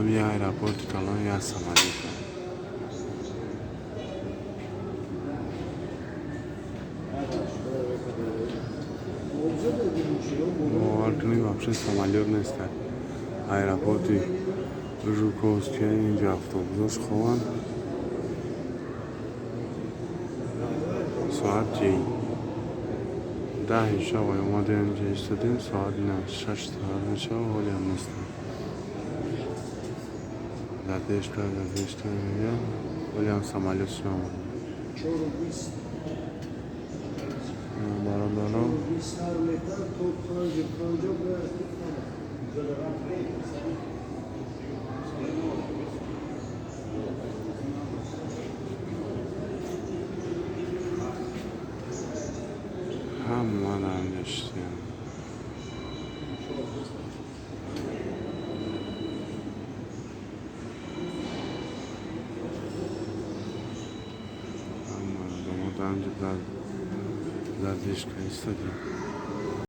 Ҳам як аэропорти калон, як самолёт. Бовар кунед, вообще самолёт нест. Аэропорти Жуковский, инҷа автобусош хобанд. Соати 10-и шаб омадем, инҷа истодем, соат на 6 соат мешавад, ҳолиам нестем. Задержка, задержка мегӯям, ҳолиам самолётш наомада. Бародаро, 20 метр то 5:50 бояд. Ҳама дар инҷа шистем. Ҳама одамо дар инҷа задержка истодем.